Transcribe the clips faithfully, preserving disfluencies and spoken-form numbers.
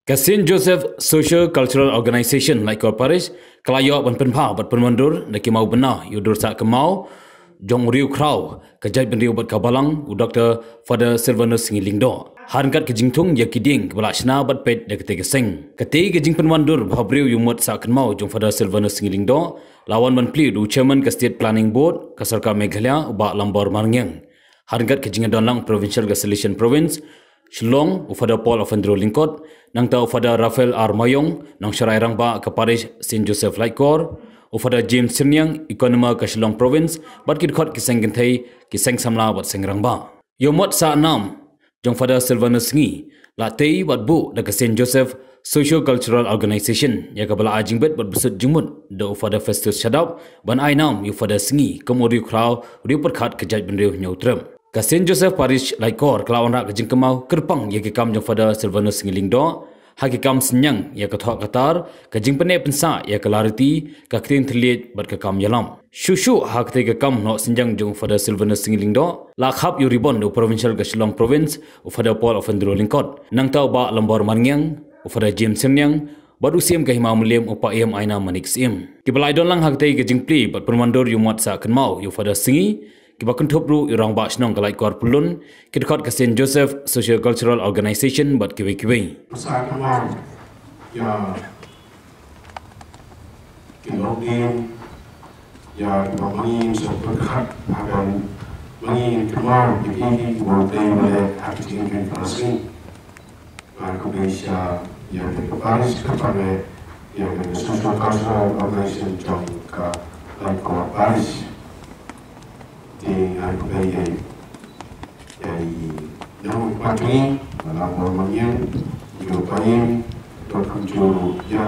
Ka Saint Joseph Socio Cultural Organization Laitkor Parish ka la ïoh ban pynbha bad pynwandur da ki mawbynna ïa u dur sah kynmaw jong u riew khraw ka jaitbynriew bad ka balang, u Doctor Father Silvanus Sngi Lyngdoh, ha ryngkat ka jingthung ïa ki dieng kiba la shna bad peit da katei ka seng. Katei ka jingpynwandur bhabriew ïa u mot sah kynmaw jong Father Silvanus Sngi Lyngdoh la wan ban plie da u Chairman ka State Planning Board ka Sorkar Meghalaya, u Bah Lambor Marngiang, ha ryngkat ka jingïadon lang u Provincial ka Salesian Province Shillong, u Father Paul Alfandro Lyngkot, nangta u Father Raphael R Mawïong, nongsharai rangbah ka Parish Saint Joseph Laitkor, u Father James Syrniang, Economer ka Shillong Province, bad ki dkhot ki seng kynthei, ki seng samla bad seng rangbah. Ïa u mot sah nam jong Father Silvanus Sngi la tei bad buh da ka Saint Joseph Socio Cultural Organization, ïa kaba la ai jingbit bad bsut jingmut da u Father Festus Shadap ban ai nam ïa u Father Sngi kum u riew khraw, u riew pyrkhat ka jaitbynriew Hynñiewtrep. Ka Saint Joseph Parish Laitkor ka la wanrah ka jingkynmaw kyrpang ïa ki kam jong Father Silvanus Sngi Lyngdoh ha ki kam synñiang ïa ka thoh ka tar, ka jingpynneh pynsah ïa ka lariti, ka ktien thylliej bad ka kam ïalam. Shuh shuh ha katei ka kam noh synñiang jong u Father Silvanus Sngi Lyngdoh la khap ïa u ribon da u Provincial ka Shillong Province, u Father Paul Alfandro Lyngkot, nangta u Bah Lambor Marngiang, u Father James Syrniang, bad u Siem ka Hima Mylliem, u Paiem Aina Manik Syiem. Kiba la ïadon lang ha katei ka jingplie bad pynwandur ïa u mot sah kynmaw ïa u Father Sngi, kiba kynthup ruh ïa u Rangbah Shnong ka Laitkor Pyllun, ki dkhot ka Saint Joseph Socio Cultural Organization bad kiwei kiwei. Sah kynmaw ïa ki longdien, ïa kiba ma ngi ngin sa pyrkhat haduh ma ngi ngin kynmaw ïa ki, ïa ki kiba dei ban leh ha ka jingim ka sngi. Ngan khublei sha ïa ka parish, kyrpang eh ïa ka Social Cultural Organization jong ka Laitkor Parish. Te ngan khublei ïa i nongpynïaid, Malam Bor Mangiang, ïa u Paiem, bad kumjuh ïa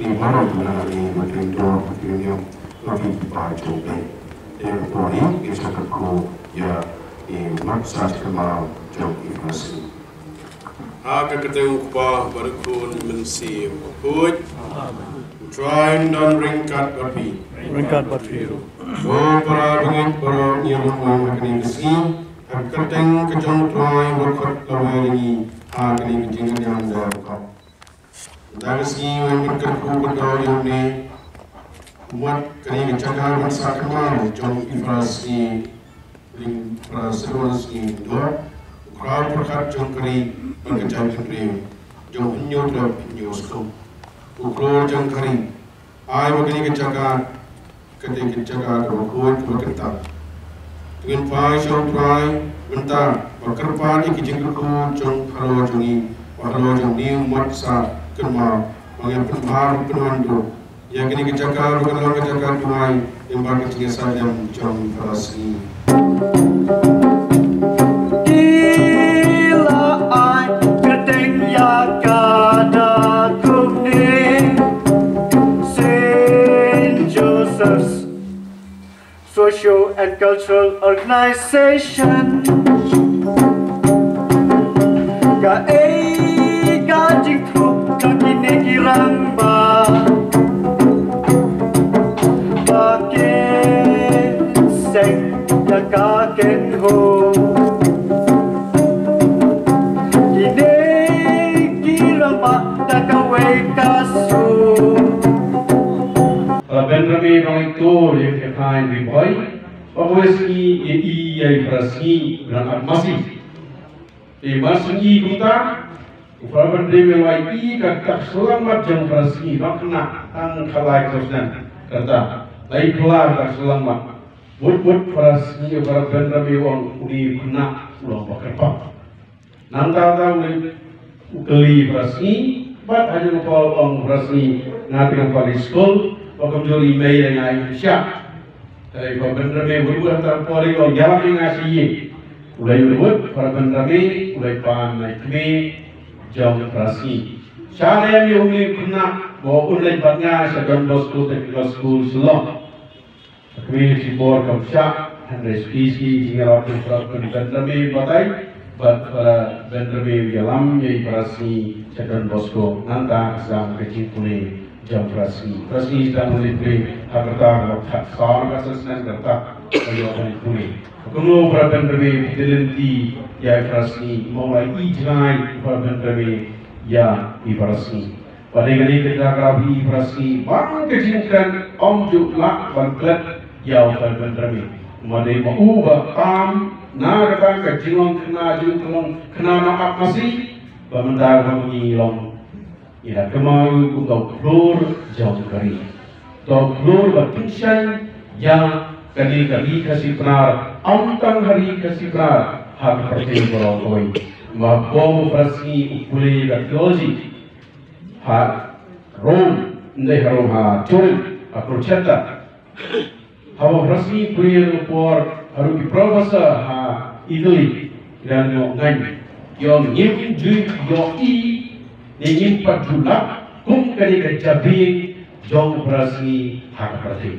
i baroh na i Matreng Dor, Matreng Niam, bad ki pa jong i. Te ka por hi, ngin sa kyrkhu ïa i mat sah kynmaw jong i Francis. Ha ka kyrteng U Kpa bad U Khun bad U Mynsiem Bakhuid. U Trai un don ryngkat bad phi. Ryngkat bad phi ruh. Ko para bangeit baroh, ngi rung lang ha kane ka sngi ha ka kyrteng ka jong U Trai uba khot lawei ïa ngi ha kane ka jingkyndiah da u khot. Mynta ka sngi ngi wan ban kyrkhu kyrdoh ïa une u mot, kane ka jaka ban sah kynmaw jong i Francis Ring para Silvanus Sngi Lyngdoh, u khraw pyrkhat jong ka ri bad ka jaitbynriew, jong Hynñiewtrep Hynñiewskum. U Khlur jong ka ri, ai ba kane ka jaka, kane ka jaka kaba khuid kaba kynta. Te ngin phai sha U Trai mynta ba kyrpad ïa ki jingkyrkhu jong pharwa jong ngi, ba halor jong une u mot sah kynmaw, ba ngin pynbha pynwandur ïa kane ka jaka ruh kan long ka jaka duwai, ïa ka jingïasaid jong para sngi. Ki la ai kyrteng ïa ka da kumne, Saint Joseph's Social and Cultural Organization. Kaei ka jingthmu jong kine ki rangbah ba kin seng ïa ka kynhun? Kine ki rangbah da kawei ka sur. Para Benrami Rong Ito ïa ka thaiñ Ri Bhoi. Ba kawei sngi ïa i ïa i Francis Sngi Lyngdoh Masi. Te mar shu i kumta, u Father Benrami u la i ka dak shyllangmat jong Francis Sngi, ba khynnah tang khatlai khatsnem kata. La i phylla ka dak shyllangmat. Wut wut Francis Sngi, u Father Benrami u ong une u khynnah u long ba kyrpang. Nangta ta u leit u kylli Francis Sngi, bad ha ïing u Paul u ong Francis Sngi, nga te ngam pat leit skul, ba kumjuh i mei nga ïeng shah. Te u Father Benrami u wut wut, hangta u Paul u ong ïalam ïa nga sha ïing. U leit wut wut, Father Benrami u leit pan na i kmie jong Francis Sngi. Shah lem ïa une u khynnah ba un leit bad nga sha Don Bosco Technical School Shillong. Kmie shibor kam shah, hynrei shisha ki jingïarap jong u Father Benrami batai, bad u Father Benrami u ïalam ïa i Francis Sngi sha Don Bosco. Nangta ka sdang ka jingpule jong Francis Sngi. Francis Sngi sdang ban leit pule ha ka rta kaba khatsaw, ka sdang ka rta kaba ïoh ban pule. Kumno u Father Benrami u pynlynti ïa i Francis Sngi, mo, la i jngai u Father Benrami ïa i Parasngi. Ba dei kane ka jaka ba i Parasngi bang ka jingkren ym ju lah ban klet ïa u Khlem Pyndrem. Ma dei ma u ba tam na kata ka jinglong khynnah, jinglong khynnah nongap masi, ba mynta ka ba ngi long, ngi da kynmaw ïa u kum u khlur jong ka ri. To khlur ba tyngshaiñ ïa kane ka ri Khasi Pnar, ym tang ha ri Khasi Pnar, ha ka pyrthei baroh kawei. Ma u Parasngi u pule ka theology ha Rome, ym dei ha Rome, ha Turin, ha Colle Chetta. Haba u Parasngi u pule ïa ka por, haduh ki professor ha Italy ki dang ïoh ngan, ïoh ngim ju ïohi ne ngim pat ju lap kum kane ka jabieng jong u Parasngi ha ka pyrthei.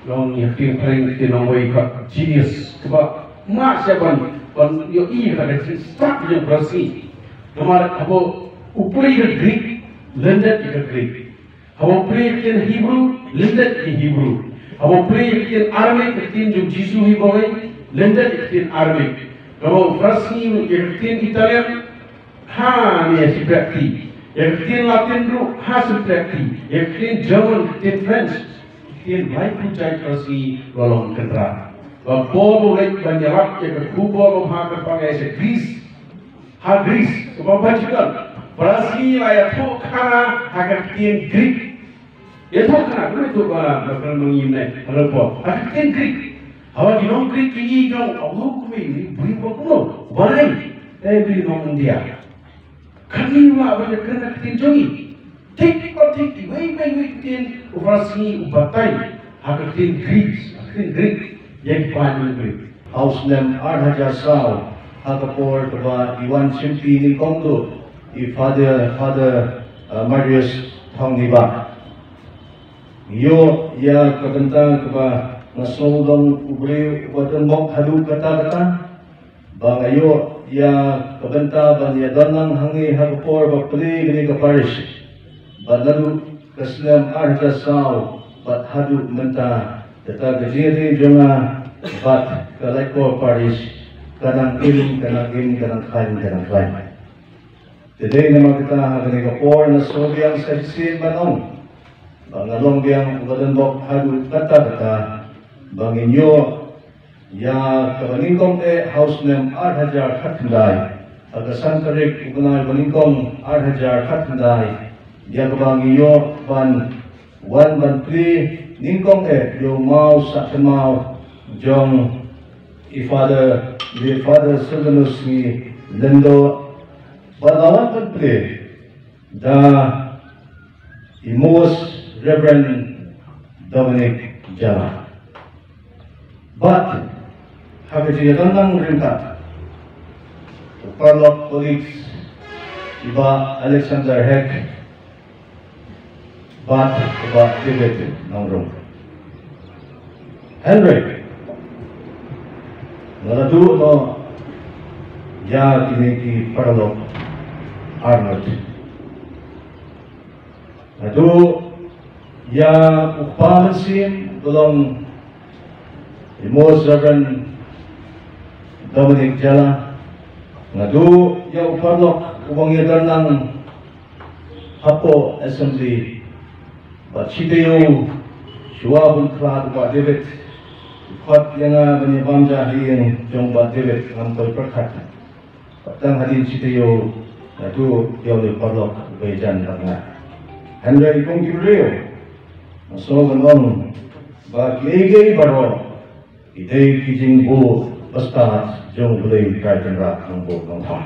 Long ïa ki pyrshang ki nongwei ka genius kaba ma sha ban ban ïohi ha ka jingsngewsih jong u Parasngi. Namar haba u pule ïa ka Greek, lyndet ïa ka Greek. Haba u pule ïa ka ktien Hebrew, lyndet ïa ka Hebrew. Haba u pule ïa ka ktien Aramaic, ka ktien jong u Jisu hi bawei, lyndet ïa ka ktien Aramaic. Haba u Parasngi ïa ka ktien Italian, ha ne ïa shympriahti. Ïa ka ktien Latin ruh ha shympriahti. Ïa ka ktien German, ka ktien French, ka ktien laiphew jait Parasngi la long kynrad. Ba por ba u leit ban ïalap ïa ka khubor ba bha kyrpang ïa sha Greece, ha Greece, kaba bha jingkyrkhu, Parasngi la ïathuhkhana ha ka ktien Greek. Ïathuhkhana, kumno ïathuhkhana, ba kren ma ngi mynne ha ka por, ha ka ktien Greek. Haba ki nong Greek ki i jong, "Aw, kumne, ni briew ba kumno, ba rei, eh, briew nong India. Kane u lah ban ïakren ha ka ktien jong ngi." Thik ba thik, iwei pa iwei ka ktien u Parasngi u batai ha ka ktien Greek, ha ka ktien Greek ïa ki paid Greek. Ha u snem ar hajar saw, ha ka por kaba i wan shimti nyngkong duh i Father, Father, uh, Marius Thongniba. Ïoh ïa ka bynta kaba nga sngew long u briew uba donbok haduh katta katta. Ba nga ïoh ïa ka bynta ban ïadon lang hangne ha ka por ba plie kane ka parish. Bad naduh ka snem ar hajar saw bad haduh mynta, kata ka jingïadei jong nga bad ka Laitkor Parish ka nang im, ka nang im, ka nang khlaiñ, ka nang khlaiñ. Te dei namar kata ha kane ka por nga sngew biang sa shisien ban ong ba nga long biang uba donbok haduh katta katta ba ngin ïoh ïa kaba nyngkong eh ha u snem ar hajar khatkhyndai, ha ka san tarik u bnai ba nyngkong ar hajar khatkhyndai, ïa kaba ngi ïoh ban wan ban plie nyngkong eh ïa u maw sah kynmaw jong i Father, i Father Silvanus Sngi Lyngdoh, ba la wan ban plie da i Most Reverend Dominic Jala. Bad ha ka jingïadon lang ryngkat u paralok colleague i Bah Alexander Heck bad u Bah David Nongrum. Hynrei nga la duh noh ïa kine ki paralok arngut. Nga duh ïa u kpa mynsiem uba long i Most Reverend Dominic Jala. Nga duh ïa u paralok uba ngi ïadon lang hapoh Assembly. Bad shi taïew shuwa ban khlad u Bah David, u khot ïa nga ban ïa bam ja ha ïing jong u Bah David, ngam koit pyrkhat. Bad tang hadien shi taïew nga duh ïa u paralok uba ïajan bad nga. Hynrei kum ki briew, nga sngew ban ong ba kiei kiei baroh ki dei ki jingbuh bastad jong U Blei Trai Kynrad Nongbuh Nongthoh.